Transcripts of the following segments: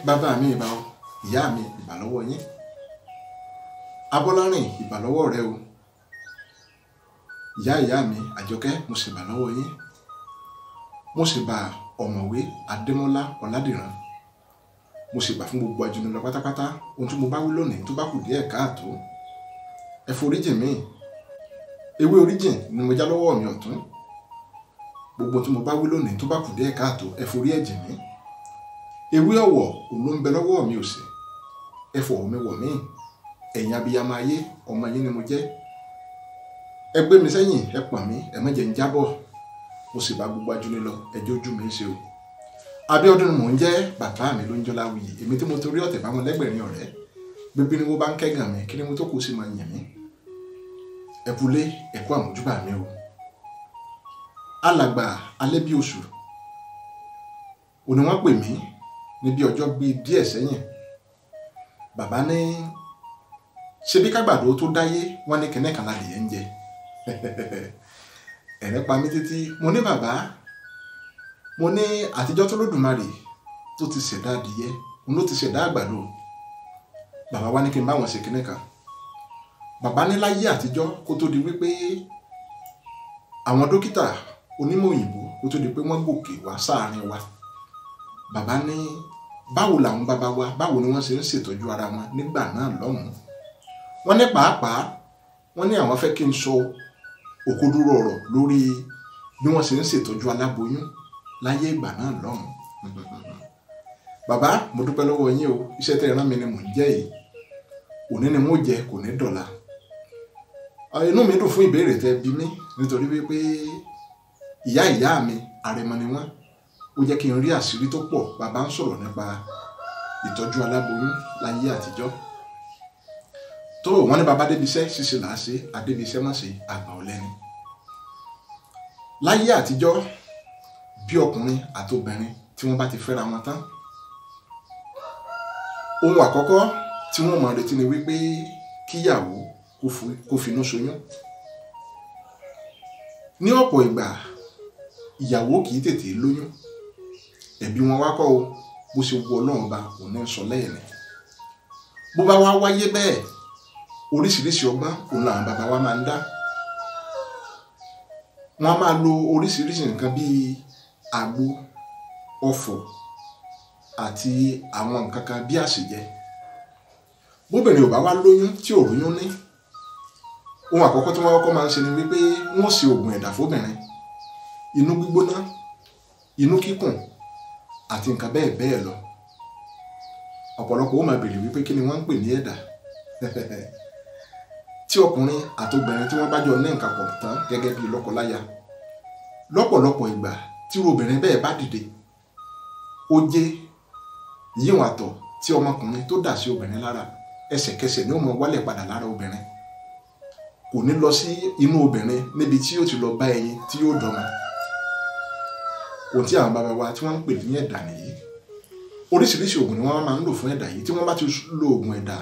Bàbá mi ìbà o, ìyá mi ìbà lọ́wọ́ yín. Abọ́lárìn ìbà lọ́wọ́ rẹ o. Ìyá ìyá mi Àjọkẹ́, mo sì bà lọ́wọ́ yín. Mo sì bà ọ̀mọ̀wé Adémọ́lá Ọládìran. Mo sì bà fún gbogbo ajúnilọ pátápátá. Ohun tí mo bá wí lónìí tó bá kù díẹ̀ káàtó, ẹ foríjì mí. Ewé oríjìn ni mo já lọ́wọ́ mi ọ̀tún. Gbogbo tí mo bá wí lónìí tó bá kù díẹ̀ káàtó, ẹ forí ẹ̀jì mí. Ewé ọ̀wọ̀ òun ló ń bẹ lọ́wọ́ mi òsì. Ẹ fọ̀wọ̀ mi wọ̀ mí. Ẹ̀yin abiyamọ ayé, ọmọ yín ni mo jẹ́. Ẹ gbé mi sẹ́yìn, ẹ pọ̀n mí, ẹ má jẹ́ n jábọ̀. Mo sì bá gbogbo ajúnilọ, ẹ jẹ́ ojú mi ṣe o. Abíọ́dún ni mò ń jẹ́, bàbá mi ló ń jọlá wuyì. Èmi tí mo torí ọ̀tẹ̀ bá wọn lẹ́gbẹ̀rin ọ̀rẹ́. Bíbí ni mo bá ń kẹ́gàn mi, kí ni mo tó kù sí máa yàn mí. Ẹ kúlé, ẹ kú àmójúbà mi o. Alàgbà alẹ́ bí oṣù òní wọ́n pè mí ní bí ọjọ́ bíi díẹ̀ sẹ́yìn. Bàbá ní ṣebí kágbàdo tó dáyé, wọ́n ní kẹ́nẹ́ kan ládìyẹ ń jẹ. Ẹ̀rín pa mí títí. Mo ní bàbá, mo ní àtijọ́ tó lódùmarè tó ti ṣẹ̀dá adìyẹ, òun ló ti ṣẹ̀dá àgbàdo. Bàbá wa ní kí n bá wọn ṣe kẹ́nẹ́ kan. Bàbá ní láyé àtijọ́ kó tó di wípé àwọn dókítà onímọ̀ òyìnbó kó tó di pé wọ́n gòkè wá sáàrin wa. Bàbá ní báwo làwọn bàbá wa, báwo ni wọ́n ṣe ń ṣètọ́jú ara wọn nígbà náà lọ́hùn-ún. Wọ́n ní pàápàá, wọ́n ní àwọn fẹ́ kí n sọ òkodoro ọ̀rọ̀ lórí bí wọ́n ṣe ń ṣètọ́jú aláboyún láyé ìgbà náà lọ́hùn-ún. Bàbá, mo dúpẹ́ lọ́wọ́ yín o. Iṣẹ́ tẹ́ ẹ rán mi ni mò ń jẹ́ yìí. Òní ni mo jẹ, kò ní dọ̀la. Inú mi dùn fún ìbéèrè tẹ́ bí mi nítorí wípé ìyá ìyá mi àrẹ̀mọ ni wọ́n. Ó jẹ́ kí n rí àṣírí tó pọ̀. Bàbá ń sọ̀rọ̀ nípa ìtọ́jú aláboyún láyé àtijọ́. Tó wọ́n ní bàbá débi iṣẹ́ ṣíṣe là á ṣe, àdébi iṣẹ́ má ṣe, àgbà ọ̀lẹ ni. Láyé àtijọ́, bí ọkùnrin àti obìnrin tí wọ́n bá ti fẹ́ra wọn tán, ohun àkọ́kọ́ tí wọ́n máa retí ni wípé kíyàwó kó finú ṣoyún. Ní ọ̀pọ̀ ìgbà, ìyàwó kì í tètè lóyún. Ẹ̀bi wọn wá kọ́ o, bó ṣe wu Ọlọ́run ọba òun ní sọ lẹ́yìn. Bó bá wá wáyé bẹ́ẹ̀, oríṣiríṣi ọgbọ́n òun làwọn bàbá wa máa ń dá. Wọ́n á máa lo oríṣiríṣi nǹkan bíi àgbo, ọ̀fọ̀ àti àwọn nǹkan kan bí àṣejẹ. Bóbìnrin ò bá wá lóyún tí ò róyún ní, ohun àkọ́kọ́ tí wọ́n kọ́kọ́ máa ń ṣe ni wípé wọ́n ṣe oògùn ẹ̀dà fóbìnrin. Inú gbígbóná, inú kíkùn àti nǹkan bẹ́ẹ̀ bẹ́ẹ̀ lọ. Ọ̀pọ̀lọpọ̀ ó máa béèrè wípé kí ni wọ́n ń pè ní ẹ̀dà. Tí ọkùnrin àti obìnrin tí wọ́n bá jọ ní nǹkan pọ̀ tán gẹ́gẹ́ bí lọ́kọláya, lọ́pọ̀lọpọ̀ ìgbà tí obìnrin bẹ́ẹ̀ bá dìde, ó jẹ́ yíwọ̀n àtọ̀ tí ọmọkùnrin tó dà sí obìnrin lára, ẹsẹ̀kẹsẹ̀ ni ó máa wálẹ̀ padà lára obìnrin. Kò ní lọ sí inú obìnrin níbi tí yóò ti lọ bá ẹyin tí yóò dọ́mọ. Ohun tí àwọn bàbá wa tí wọ́n ń pè ní ẹ̀dà nìyí. Oríṣiríṣi oògùn ni wọ́n máa ń lò fún ẹ̀dà yìí. Tí wọ́n bá ti lo oògùn ẹ̀dà,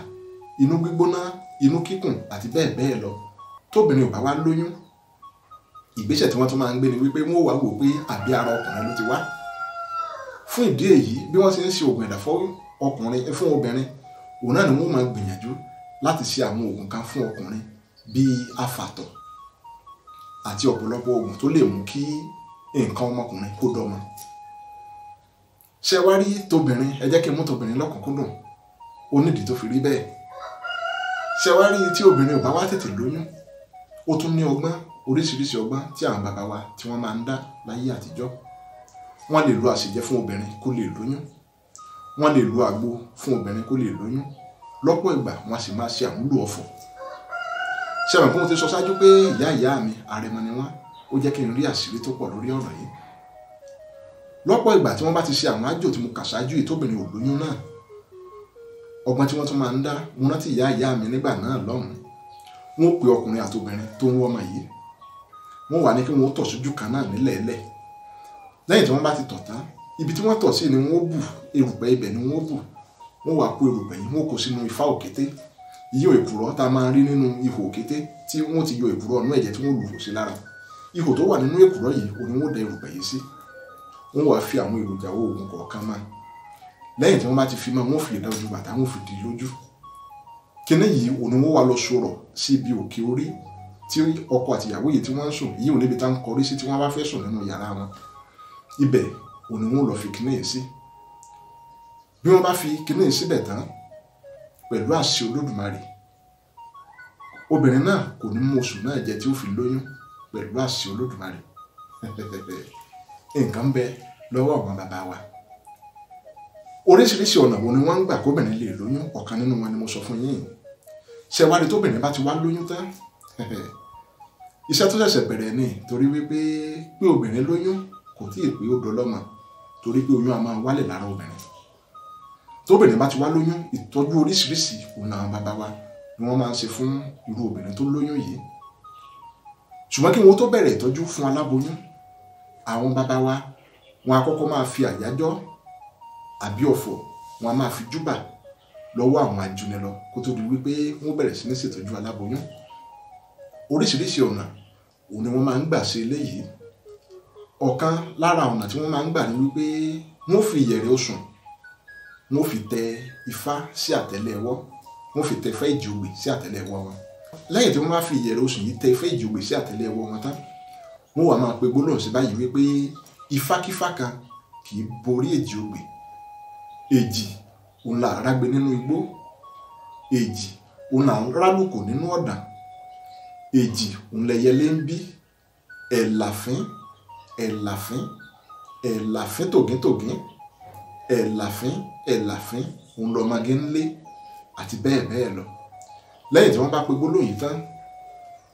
inú gbígbóná, inú kíkùn àti bẹ́ẹ̀ bẹ́ẹ̀ lọ, tóbìnrin ò bá wá lóyún, ìgbésẹ̀ tí wọ́n tún máa ń gbé ni wípé wọ́n wá wò pé àbí ara ọkùnrin ló ti wá. Fún ìdí èyí, bí wọ́n ṣe ń ṣe oògùn ẹ̀dà fún ọkùnrin, fún obìnrin, òun náà ni wọ́n máa gbìyànjú láti ṣe àwọn oògùn kan fún ọkùnrin bíi afàtọ̀ àti ọ̀pọ̀lọpọ̀ oògùn tó lè mú kí nǹkan ọmọkùnrin kó dọ́mọ. Ṣé wá rí tobìnrin? Ẹ jẹ́ kí n mú tobìnrin lọ́kùnkúndùn. Ó nídìí tó fi rí bẹ́ẹ̀. Ṣé wá rí tí obìnrin ò bá wá tètè lóyún, ó tún ní ọgbọ́n, oríṣiríṣi ọgbọ́n tí àwọn bàbá wa tí wọ́n máa ń dá láyé àtijọ́. Wọ́n lè lo àṣejẹ fún obìnrin kó lè lóyún. Wọ́n lè lo àgbo fún obìnrin kó lè lóyún. Lọ́pọ̀ ìgbà wọ́n sì máa ṣe àmúlò ọ̀fọ̀. Ṣé mọ̀ pé mo ti sọ ṣáájú pé ìyá ìyá mi àrẹ̀mọ ni wọ́n. Ó jẹ́ kí n rí àṣírí tó pọ̀ lórí ọ̀rọ̀ yìí. Lọ́pọ̀ ìgbà tí wọ́n bá ti ṣe àwọn àjò tí mo kà ṣáájú yìí tóbìnrin ò lóyún náà, ọgbọ́n tí wọ́n tún máa ń dá, mo rántí ìyá ìyá mi nígbà náà lọ́hùn-ún. Wọ́n ó pe ọkùnrin àti obìnrin tó ń wọ́mọ yìí. Wọ́n wà ní kí wọ́n tọ̀ sójú kan náà nílẹ̀ẹ́lẹ̀. Lẹ́yìn tí wọ́n bá ti tọ̀ tán, ibi tí wọ́n tọ̀ sí ni wọ́n bù, erùpẹ̀ ibẹ̀ ni wọ́n bù. Wọ́n wá kó erùpẹ̀ yìí, wọ́n kó sínú ifá òkété. Iyọ̀ èkùrọ́ tá a máa ń rí nínú ihò òkété tí wọ́n ti yọ èkùrọ́ ọ̀nú ẹ̀jẹ̀ tí wọ́n lù sí lára. Ihò tó wà nínú èkùrọ́ yìí, òun ni wọ́n da erùpẹ̀ yìí sí. Wọ́n wá fi àwọn èròjà oògùn kọ̀ọ̀kan mọ́. Lẹ́yìn tí wọ́n bá ti fi mọ́, wọ́n fi ìdá ojú bàtà, wọ́n fi dì lójú. Kíní yìí òun ni wọ́n wá lọ sọ̀rọ̀ sí ibi òkè orí tí ọkọ àti ìyàwó yìí tí wọ́n ń sùn, yìí ò níbi tá ń kọrí sí tí wọ́n bá fẹ́ sùn nínú yàrá wọn. Ibẹ̀ òun ni wọ́n lọ fi kíní yìí sí. Bí wọ́n bá fi kíní yìí síbẹ̀ tán, pẹ̀lú àṣẹ Olódùmarè, obìnrin náà kò ní mú oṣù náà jẹ tí ó fi lóyún pẹ̀lú àṣẹ Olódùmarè. Nǹkan ń bẹ lọ́wọ́ àwọn bàbá wa. Oríṣiríṣi ọ̀nà wo ni wọ́n ń gbà kóbìnrin lè lóyún? Ọ̀kan nínú wọn ni mo sọ fún yín. Ṣé wá rí tóbìnrin bá ti wá lóyún tán, iṣẹ́ tó ṣẹ̀ṣẹ̀ bẹ̀rẹ̀ ni, torí wípé pé obìnrin lóyún kò tí ì pé ó dọlọ́mọ, torí pé oyún a máa wálẹ̀ lára obìnrin. Tóbìnrin bá ti wá lóyún, ìtọ́jú oríṣiríṣi òun làwọn bàbá wa ni wọ́n máa ń ṣe fún irú obìnrin tó lóyún yìí. Ṣùgbọ́n kí wọ́n tó bẹ̀rẹ̀ ìtọ́jú fún aláboyún, àwọn bàbá wa wọn á kọ́kọ́ máa fi àyájọ́ àbí ọ̀fọ̀, wọn a máa fi júbà lọ́wọ́ àwọn ajúnilọ kó tó di wípé wọ́n bẹ̀rẹ̀ sí ní ṣètọ́jú aláboyún. Oríṣiríṣi ọ̀nà òun ni wọ́n máa ń gbà ṣe eléyìí. Ọ̀kan lára ọ̀nà tí wọ́n máa ń gbà ni wípé wọ́n fi ìyẹ̀rẹ̀ osùn, wọ́n fi tẹ ifá sí àtẹ́lẹwọ́, wọ́n fi tẹ ifá ìjògbè sí àtẹ́lẹwọ́ wọn. Lẹ́yìn tí wọ́n bá fi ìyẹ̀rẹ̀ osùn yìí tẹ ifá ìjògbè sí àtẹ́lẹwọ́ wọn tán, wọ́n wá máa pe gbólóhùn sí báyìí wípé ifákífá kan kì í borí èjì ogbè, èjì òun là rágbe nínú igbó, èjì òun là ń rálùkò nínú ọ̀dàn, èjì òun lẹyẹlé ń bí, ẹ̀làfín ẹ̀làfín ẹ̀làfín tògíntògín, ẹ̀làfín ẹ̀làfín òun lọ́mọge ń lé, àti bẹ́ẹ̀ bẹ́ẹ̀ lọ. Lẹ́yìn tí wọ́n bá pe gbólóhùn yìí tán,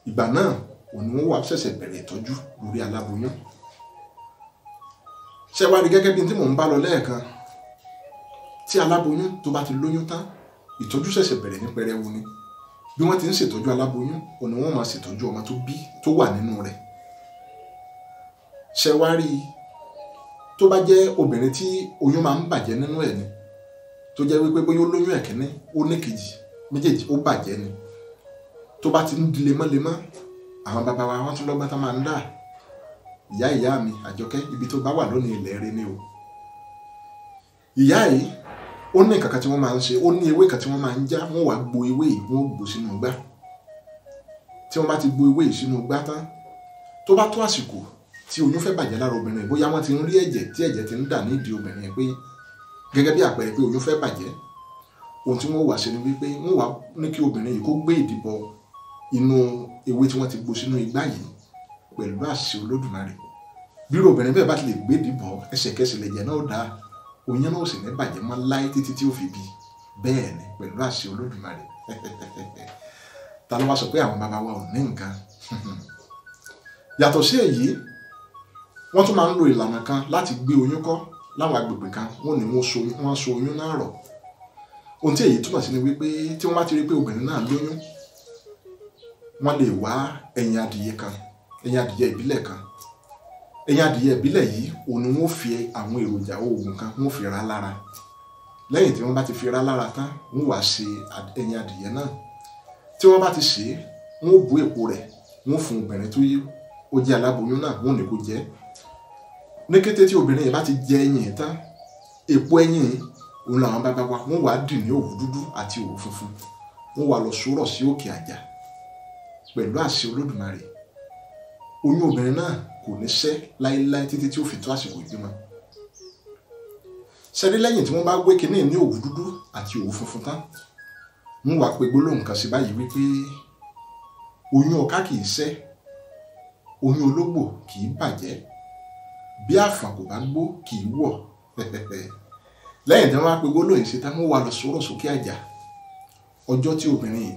ìgbà náà òun ni wọ́n wá ṣẹ̀ṣẹ̀ bẹ̀rẹ̀ ìtọ́jú lórí aláboyún. Ṣé wá rí gẹ́gẹ́ bí tí mò ń bá lọ lẹ́ẹ̀kan, tí aláboyún tó bá ti lóyún tán, ìtọ́jú ṣẹ̀ṣẹ̀ bẹ̀rẹ̀ ní pẹrẹwu ni. Bí wọ́n ti ń ṣètọ́jú aláboyún, òun ni wọ́n máa ṣètọ́jú ọmọ tó bí tó wà nínú rẹ̀. Ṣé wá rí tó bá jẹ́ obìnrin tí oyún máa ń bàjẹ́ nínú ẹ̀ ni, tó jẹ́ wípé bóyá ó lóyún ẹ̀kíní, ó ní kejì, méjèèjì ó bàjẹ́ ni, tó bá ti ń di lemọ́lemọ́, àwọn bàbá wa wọ́n tún lọ́gbọ́n tá máa ń dà. Ìyá ìyá mi Àjọkẹ́, ibi tó bá wà lónìí ilẹ̀ rẹ ni o. Ìyá yìí ó ní nǹkan kan tí wọ́n máa ń ṣe, ó ní ewé kan tí wọ́n máa ń já, wọ́n wá gbo ewé yìí, wọ́n gbò sínú igbá. Tí wọ́n bá ti gbo ewé yìí sínú igbá tán, tó bá tó àsìkò tí oyún fẹ́ bàjẹ́ lára obìnrin, bóyá wọ́n ti ń rí ẹ̀jẹ̀ tí ẹ̀jẹ̀ ti ń dà nídìí obìnrin pé gẹ́gẹ́ bí àpẹẹrẹ pé oyún fẹ́ bàjẹ́, ohun tí wọ́n wá ṣe ni wípé wọ́n wá ní kí obìnrin yìí kó gbé ìdìbò inú ewé tí wọ́n ti gbo sínú igbá yìí pẹ̀lú àṣẹ Olódùmarè. Bí irú obìnrin bẹ́ẹ̀ bá ti lè gbé ìdìbò, ẹsẹ̀kẹsẹ̀ lẹ̀jẹ̀ náà dá, oyún náà ò sì ní bàjẹ́ mọ́ láé títí tí ó fi bí. Bẹ́ẹ̀ ni pẹ̀lú àṣẹ Olódùmarè. Ta ló wá sọ pé àwọn bàbá wa ò ní nǹkan? Yàtọ̀ sí èyí, wọ́n tún máa ń lo ìlànà kan láti gbé oyún kọ́ láwọn agbègbè kan. Wọ́n ní wọ́n so oyún náà rọ̀. Ohun tí èyí túmọ̀ sí ni wípé tí wọ́n bá ti rí pé obìnrin náà lóyún, wọ́n lè wá ẹyin adìyẹ kan, ẹyin adìyẹ ìbílẹ̀ kan. Ẹyin adìyẹ ìbílẹ̀ yìí òun ni wọ́n fi àwọn èròjà oògùn kan wọ́n fi ra lára. Lẹ́yìn tí wọ́n bá ti fi ra lára tán, wọ́n wá ṣe ẹyin adìyẹ náà. Tí wọ́n bá ti ṣe é, wọ́n bó èpo rẹ̀, wọ́n fún obìnrin tó yí ó jẹ́ aláboyún náà, wọ́n ní kó jẹ. Ní kété tí obìnrin yìí bá ti jẹ ẹyin yìí tán, èpo ẹyin yìí òun làwọn bàbá wa wọ́n wá dì ní òwú dúdú àti òwú funfun, wọ́n wá lọ sọ̀rọ̀ sí òkè àjà pẹ̀lú àṣẹ Olódùmarè. Oyún obìnrin náà kò ní ṣẹ́ láéláé títí tí ó fi tó àsìkò ìbímọ. Ṣẹ́rí lẹ́yìn tí wọ́n bá wé kinní ní òwú dúdú àti òwú funfun tán, wọ́n wá pe gbólóhùn kan sí báyìí wípé oyún ọ̀ká kì í ṣẹ́, oyún ológbò kì í bàjẹ́, bí àfọ̀n kò bá gbó kì í wọ̀. Lẹ́yìn tí wọ́n bá pe gbólóhùn sí tán, wọ́n wá lọ sọ̀rọ̀ sókè àjà. Ọjọ́ tí obìnrin yìí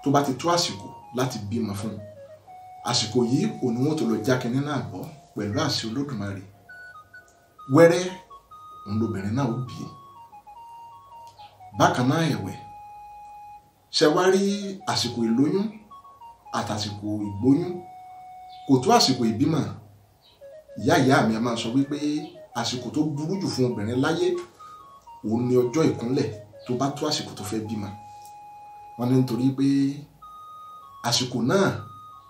tó bá ti tó àsìkò láti bímọ fún un, àsìkò yìí òun ni wọ́n tó lọ já kinní náà bọ́ pẹ̀lú àṣẹ Olódùmarè. Wẹ́rẹ́ òun lobìnrin náà ó bí. Bákan náà ẹ̀wẹ̀, ṣe wá rí àsìkò ìlóyún àtàsìkò ìgbóyún kò tó àsìkò ìbímọ. Ìyá ìyá mi a máa sọ wípé àsìkò tó burú jù fún obìnrin láyé òun ni ọjọ́ ìkúnlẹ̀ tó bá tó àsìkò tó fẹ́ bímọ. Wọ́n ní nítorí pé àsìkò náà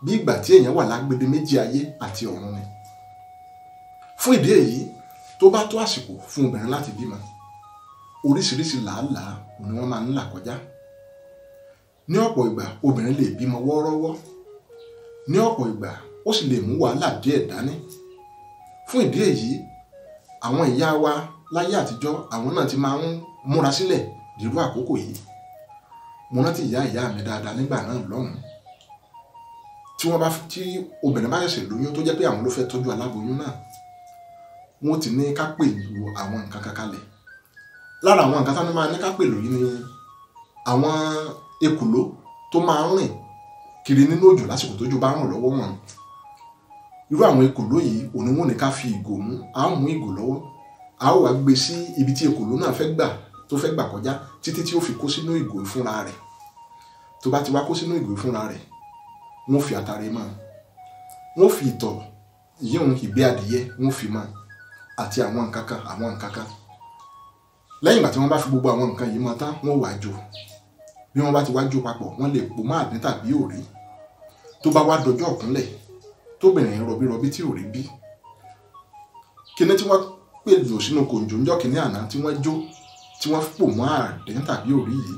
bí ìgbà tí èèyàn wà lágbede méjì ayé àti ọ̀run ni. Fún ìdí èyí, tó bá tó àsìkò fún obìnrin láti bímọ, Oríṣiríṣi làálàá ni wọ́n máa ń là kọjá. Ní ọ̀pọ̀ ìgbà obìnrin lè bímọ wọ́ọ́rọ́wọ́, ní ọ̀pọ̀ ìgbà ó sì lè mú wàhálà díẹ̀ dání. Fún ìdí èyí, àwọn ìyá wa láyé àtijọ́ àwọn náà ti máa ń múra sílẹ̀ dìrú àkókò yìí. Mo rántí ìyá ìyá mi dáadáa nígbà náà lọ́hùn-ún. Tí obìnrin bá ṣẹ̀ṣẹ̀ lóyún tó jẹ́ pé àwọn ló fẹ́ tọ́jú aláboyún náà, wọ́n ti ní ká pèlò àwọn nǹkan kan kalẹ̀. Lára àwọn nǹkan táwọn máa ní ká pèlò yìí ni àwọn ekòló tó máa ń rìn kiri nínú òjò lásìkò tójò bá ń rọ̀ lọ́wọ́ wọn. Irú àwọn ekòló yìí òní wọ́n ní ká fi ìgò mú, a ó mú ìgò lọ́wọ́, a ó wá gbé sí ibi tí ekòló náà fẹ́ gbà tó fẹ́ gbà kọjá títí tí ó fi kó sínú ìgò fúnra rẹ̀. Tó bá ti wá kó sínú ìgò fúnra rẹ̀, wọ́n fi àtàrí mọ́, wọ́n fi ìtọ̀ yíyún ìgbẹ́ adìyẹ wọ́n fi mọ́ àti àwọn nǹkan kan àwọn nǹkan kan. Lẹ́yìn ìgbà tí wọ́n bá fi gbogbo àwọn nǹkan yìí mọ́ tán, wọ́n wá jó. Bí wọ́n bá ti wá jó papọ̀, wọ́n lè pò mọ́ àdín tàbí òrí. Tó bá wá dọjọ́ ọ̀kúnlẹ̀, tóbìnrin rọbírọbí tí ò rí bí, kíní tí wọ́n pèlò sínú kòǹjò ńjọ́ kìíní àná tí wọ́n jó, tí wọ́n pò mọ́ àdín tàbí òrí yìí,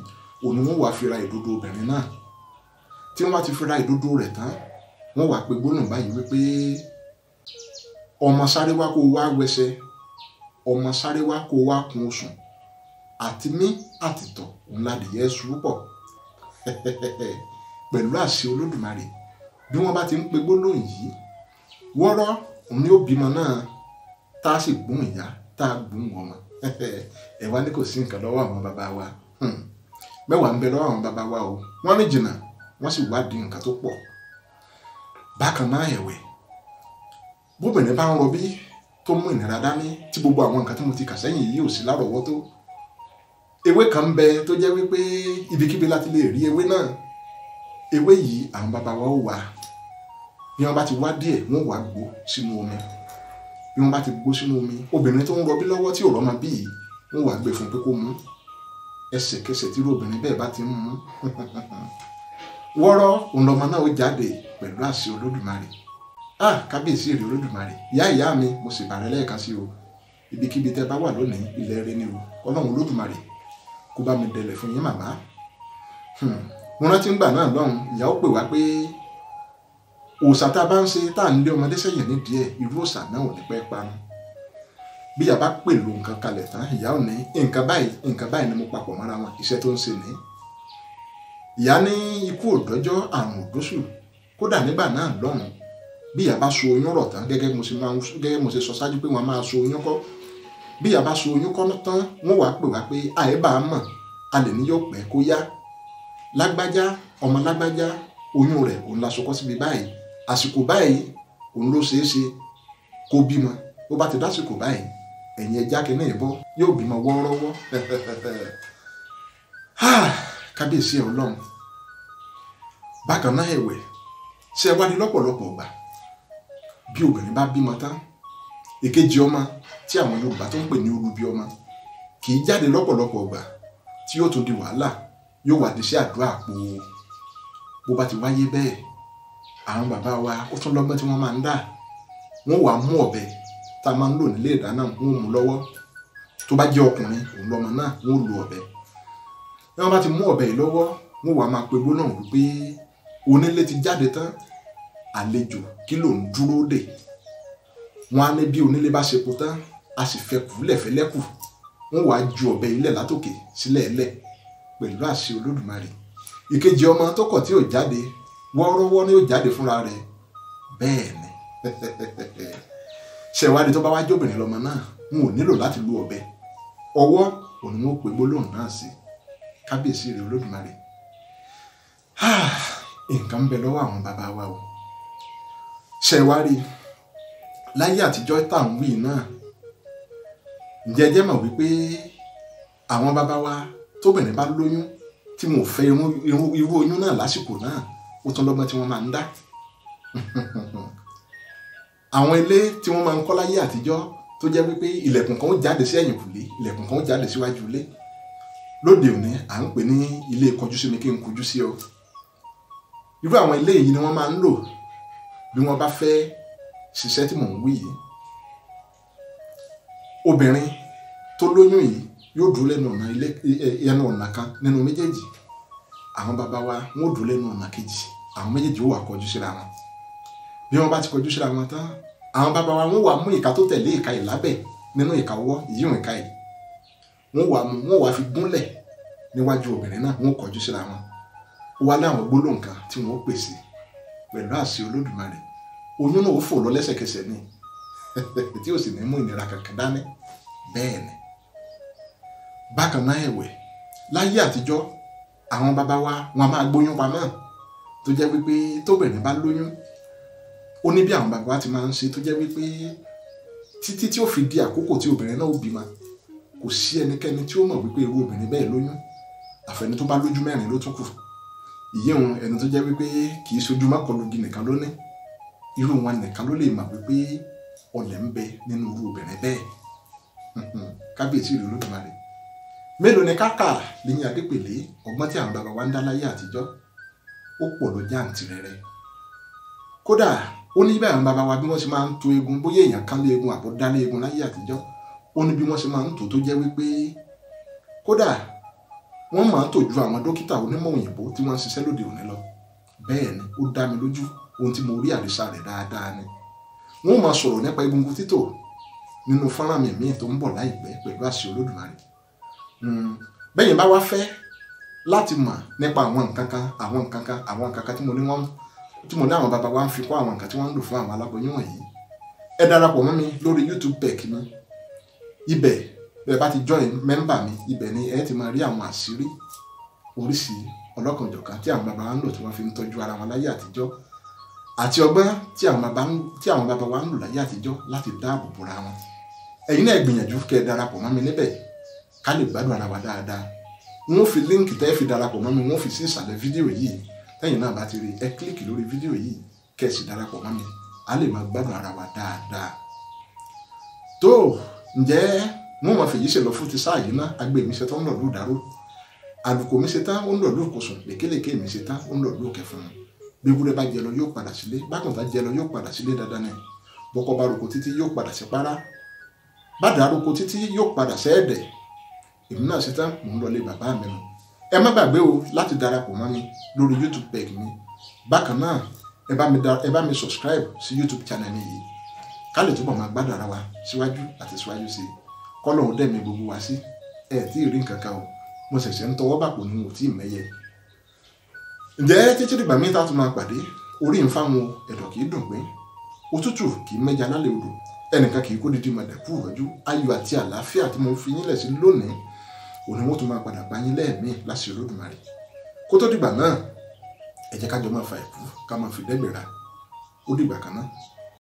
òní wọ́n wá fi ra ìdodo obìnrin náà. Tí wọ́n bá ti fi ra ìdodo rẹ̀ tán, wọ́n wá pe gbólóhùn báyìí wípé ọmọ sáré wá kó wá wẹsẹ̀, ọmọ sáré wá kó wá kun oṣù, àti mí àtìtọ̀ òun ládìyẹ ṣubú pọ̀. Pẹ̀lú àṣẹ Olódùmarè, bí wọ́n bá ti ń pe gbólóhùn yìí, wọ́rọ́ òun ni ó bímọ náà, tá a sì gbóhùn ìyá, tá a gbóhùn ọmọ. Ẹ wá ní kò sí nǹkan lọ́wọ́ àwọn bàbá wa. Mẹ́wàá ń bẹ lọ́wọ́ àwọn bàbá wa o. Wọ́n rìn jìnnà, wọ́n sì wádìí nǹkan tó pọ̀. Bákan náà ẹ̀wẹ̀, bóbìnrin bá ń rọbí tó mú ìnira dání tí gbogbo àwọn nǹkan tí mo ti kà sẹ́yìn yìí ò sí lárọ̀ọ́wọ́tó, ewé kan ń bẹ tó jẹ́ wípé ibikíbi láti lè rí ewé náà. Ewé yìí àwọn bàbá wa ó wá. Bí wọ́n bá ti wá díẹ̀, wọ́n wá gbó sínú omi. Bí wọ́n bá ti gbó sínú omi, obìnrin tó ń rọbí lọ́wọ́ tí ò rọ́mọ bí yìí, wọ́n wá gbé fún un pé kó mú. Ẹsẹ̀kẹsẹ̀ tí irú obìnrin bẹ́ẹ̀ bá ti ń mú, wọ́rọ́ òun lọmọ náà ó jáde pẹ̀lú àṣẹ Olódùmarè. Ah, kábíyèsí èrè Olódùmarè, ìyá ìyá mi, mo sì bàrẹ̀ lẹ́ẹ̀kan sí o. Ibikíbi tẹ́ bá wà lónìí, ilẹ̀ rẹ ni o. Ọlọ́run Olódùmarè kó bá mi dẹlẹ̀ fún yín màmá. Mo rántí ńgbà náà lọ́hùn, ìyá ó pè wá pé òòṣà tá a bá ń ṣe tá à ń lé ọmọdé sẹ́yìn nídìí ẹ̀, irú òòṣà náà ò ní pẹ́ parun. Bí ìyá bá pèlò nǹkan kalẹ̀ tán, ìyá ò ní nǹkan báyìí, nǹkan báyìí ni mo papọ̀ mọ́ra wọn, iṣẹ́ tó ń ṣe ní. Ìyá ní ikú òdọ́jọ́, àrùn òdóṣù. Kódà nígbà náà lọ́hùn, bí ìyá bá so oyún rọ̀ tán, gẹ́gẹ́ mo ṣe sọ ṣáájú pé wọ́n máa so oyún kọ́. Bí ìyá bá so oyún kọ́ tán, wọ́n wàá pè wá pé àìbá mọ̀, a lè ní yóò pẹ́ kó yá. Lágbájá, ọmọ lágbájá, oyún rẹ̀ òun la sọkọ́ síbi báyìí. Àsìkò báyìí òun ló ṣeé ṣe kó bímọ. Bó bá ti dásìkò báyìí, ẹ̀yìn ẹja kìíní ìbọ́ yóò bímọ wọ́ọ́rọ́wọ́. Kábíyèsí Ọlọ́run. Bákan náà ẹ̀wẹ̀, ṣé ẹ wá ní lọ́pọ̀lọpọ̀ ọgbà bí obìnrin bá bímọ tán, èkejì ọmọ tí àwọn Yorùbá tó ń pè ní olubi ọmọ kì í jáde lọ́pọ̀lọpọ̀ ọgbà tí yóò tún di wàhálà, yóò wà díṣẹ́ àdúrà pò. Bó bá ti wáyé bẹ́ẹ̀, àwọn bàbá wa ó tún lọ́gbọ́n tí wọ́n máa ń dà. Wọ́n wàá mú ọ̀bẹ tá a máa ń lò nílé ìdáná, wọ́n mú lọ́wọ́. Tó bá jẹ́ ọkùnrin òun lọ́mọ náà, wọ́n lo ọ̀bẹ. Bí wọ́n bá ti mú ọ̀bẹ yìí lọ́wọ́, wọ́n wàá máa pe gbólóhùn wípé onílé ti jáde tán, àlejò kí ló ń dúró dè. Wọ́n á ní bí onílé bá ṣe po tán, a sì fẹ́ kú lẹ̀fẹ́lẹ́kù. Wọ́n wàá ju ọ̀bẹ ilẹ̀ látòkè sílẹ̀ ẹlẹ̀ pẹ̀lú àṣẹ Olódùmarè. Ìkejì ọmọ tó kọ̀ tí ò jáde, wọ́ọ́rọ́wọ́ ni ó jáde fúnra rẹ̀. Bẹ́ẹ̀ ni. Ṣẹ̀wádìí tó bá wá jóbìnrin lọ́mọ náà, wọn ò nílò láti lu ọ̀bẹ. Ọwọ́ òun ni wọ́n pe gbólóhùn náà sí. Kábíyèsí rẹ̀ Olódùmarè. Nǹkan ń bẹ lọ́wọ́ àwọn bàbá wa o. Ṣẹ̀wárí láyé àtijọ́ tá à ń wí náà, ǹjẹ́ ẹ jẹ́ mọ̀ wípé àwọn bàbá wa tóbìnrin bá lóyún tí wọn ò fẹ́ irú oyún náà lásìkò náà, ó tún lọ́gbọ́n tí wọ́n máa ń dá. Àwọn ilé tí wọ́n máa ń kọ́ láyé àtijọ́ tó jẹ́ wípé ilẹ̀kùn kan ó jáde sí ẹ̀yìnkùlé, ilẹ̀kùn kan ó jáde síwájú ilé. Lóde òní à ń pè ní ilé kọjú sí mi kí n kọjú sí ọ. Irú àwọn ilé yìí ni wọ́n máa ń lò bí wọ́n bá fẹ́ ṣiṣẹ́ tí mò ń wí yìí. Obìnrin tó lóyún yìí yóò dúró lẹ́nu ọ̀nà ilé ẹnu ọ̀nà kan nínú méjèèjì, àwọn bàbá wa wọ́n ó dúró lẹ́nu ọ̀nà kejì, àwọn méjèèjì ó wà kọjú síra wọn. Bí wọ́n bá ti kọjú síra wọn tán, àwọn bàbá wa wọ́n wà mú ìka tó tẹ̀lé ìka ìlábẹ̀ nínú ìka ọwọ́ ìyíwọ̀n ìka yìí, wọ́n wà mú, wọ́n wà fi gúnlẹ̀ níwájú obìnrin náà, wọ́n kọjú síra wọn. Ó wá láwọn gbólóhùn kan tí wọ́n pèsè pẹ̀lú àṣẹ Olódùmarè, oyún náà ó fò lọ lẹ́sẹ̀kẹsẹ̀ ni tí ó sì ní mú ìnira kankan dání. Bẹ́ẹ̀ ni bákan náà ẹ̀wẹ̀, láyé àtijọ́ àwọn bàbá wa wọn a máa gbóyún pamọ́, tó jẹ́ wípé tóbìnrin bá lóyún, ó ní bí àwọn bàbá wa ti máa ń ṣe, tó jẹ́ wípé títí tí ó fi di àkókò tí obìnrin náà ó bímọ, kò sí ẹnikẹ́ni tí ó mọ̀ wípé irú obìnrin bẹ́ẹ̀ lóyún, àfẹni tó bá lójú mẹ́rin ló tún kù. Ìyéhun ẹni tó jẹ́ wípé kì í ṣojú mákọlùgì nìkan ló ní, irú wọn nìkan ló lè mọ̀ wípé ọlẹ̀ ń bẹ nínú irú obìnrin bẹ́ẹ̀. Kábíyèsí ìlú Olódùmarè. Mélòó ni kákà lẹ́yìn Adépèlé, ọgbọ́n tí àwọn bàbá wa ń dá láyé àtijọ́, ó pọ̀ lọ jáǹtìrẹrẹ. Kódà ó ní bí àwọn bàbá wa bí wọ́n ṣe máa ń to eegun, bóyá èèyàn kan lé eegun àbọ̀ dá lé eegun láyé àtijọ́, ó ní bí wọ́n ṣe máa ń tò tó jẹ́ wípé kódà wọ́n máa ń tò ju àwọn dókítà onímọ̀ òyìnbó tí wọ́n ń ṣiṣẹ́ lóde òní lọ. Bẹ́ẹ̀ ni ó dá mi lójú, ohun tí mo rí àrísà rẹ̀ dáadáa ni. Wọ́n máa sọ̀rọ̀ nípa egungun títò nínú fọ́nrán mi míì tó ń bọ̀ láìpẹ́ pẹ̀lú àṣẹ Olódùmarè. Bẹ́yìn bá wá fẹ́ láti mọ̀ nípa àwọn nǹkan kan, àwọn nǹkan kan, àwọn nǹkan kan tí mo ní wọ́n, tí mo ní àwọn bàbá wa ń fi kọ́ àwọn nǹkan tí wọ́n ń lò fún àwọn aláboyún wọ̀nyí, ẹ darapọ̀ mọ́ mi lórí YouTube page mi. Ibẹ̀ bẹ́ẹ̀ bá ti join member mi, ibẹ̀ ni ẹ ti máa rí àwọn àṣírí oríṣi ọlọ́kanòjọ̀kan tí àwọn bàbá wa ń lò tí wọ́n fi ń tọ́jú ara wọn láyé àtijọ́, àti ọgbọ́n tí àwọn bàbá wa ń lò láyé àtijọ́ láti dáàbò bora wọn. Ẹ̀yin náà gbìyànjú kẹ́ ẹ darapọ̀ mọ́ mi níbẹ̀ ká lè gbádùn ara wa dáadáa. Wọ́n fi líǹkì tẹ́ fi darapọ̀ mọ́ mi, wọ́n fi sí ìsàlẹ̀ fídíò yìí. Tẹ́yin náà bá ti rí, ẹ kílíkì lórí fídíò yìí kẹ́ ẹ sì darapọ̀ mọ́ mi, a lè máa gbádùn ara wa dáadáa. Tó ǹjẹ́ wọ́n máa fèyí ṣe lọ fún ti sáà yìí ná, agbe mi ṣe tán ń lọ lù dáró, àlùkò mi ṣe tán ó ń lọ lù kòsùn, lékelèké mi ṣe tán ó ń lọ lù kẹfún. Bí ewúrẹ́ bá jẹ lọ yóò padà sílé, bákùntà jẹ lọ yóò padà sílé dandan ni, bọ́kọ bá roko títí yóò padà sí párá, bàdà roko títí yóò padà sẹ́ẹ̀dẹ̀. Èmi náà ṣe tán mò ń lọlé bàbá mi nù. Ẹ má gbàgbé o láti darapọ̀ mọ́ mi lórí YouTube page mi. Bákan náà ẹ bá mi subscribe sí YouTube channel mi yìí, ká lè túbọ̀ máa gbádùn ara wa síwájú àti síwájú sí i. Kọ́lọ́hún dẹ̀mí gbogbo wa sí. Ẹ tí ì rí nǹkan kan o, mo ṣẹ̀ṣẹ̀ ń tọwọ́ bàpò ni mo tí ì mẹ́yẹ. Ǹjẹ́ títí dìgbà míì tá a tún máa pàdé, orí ń fáwọn ẹ̀dọ̀ kì í dùn pé, òtútù kì í mẹ́ja lálẹ́ odò, ẹnìkan kì í kó dídí mọ̀dẹ̀kú ìrọ́jú. Ayọ̀ àti àlàáfíà tí mo fi yín lẹ̀ sí lónìí, òní wọ́n tún máa padà bá yín lẹ́ẹ̀mí láṣẹ Olódùmarè. Kó tó dìgbà náà, ẹ jẹ́ ká jọ máa fa ẹ̀kú ká máa fi dẹ́gbẹ̀rà. Ó dìgbà kan náà.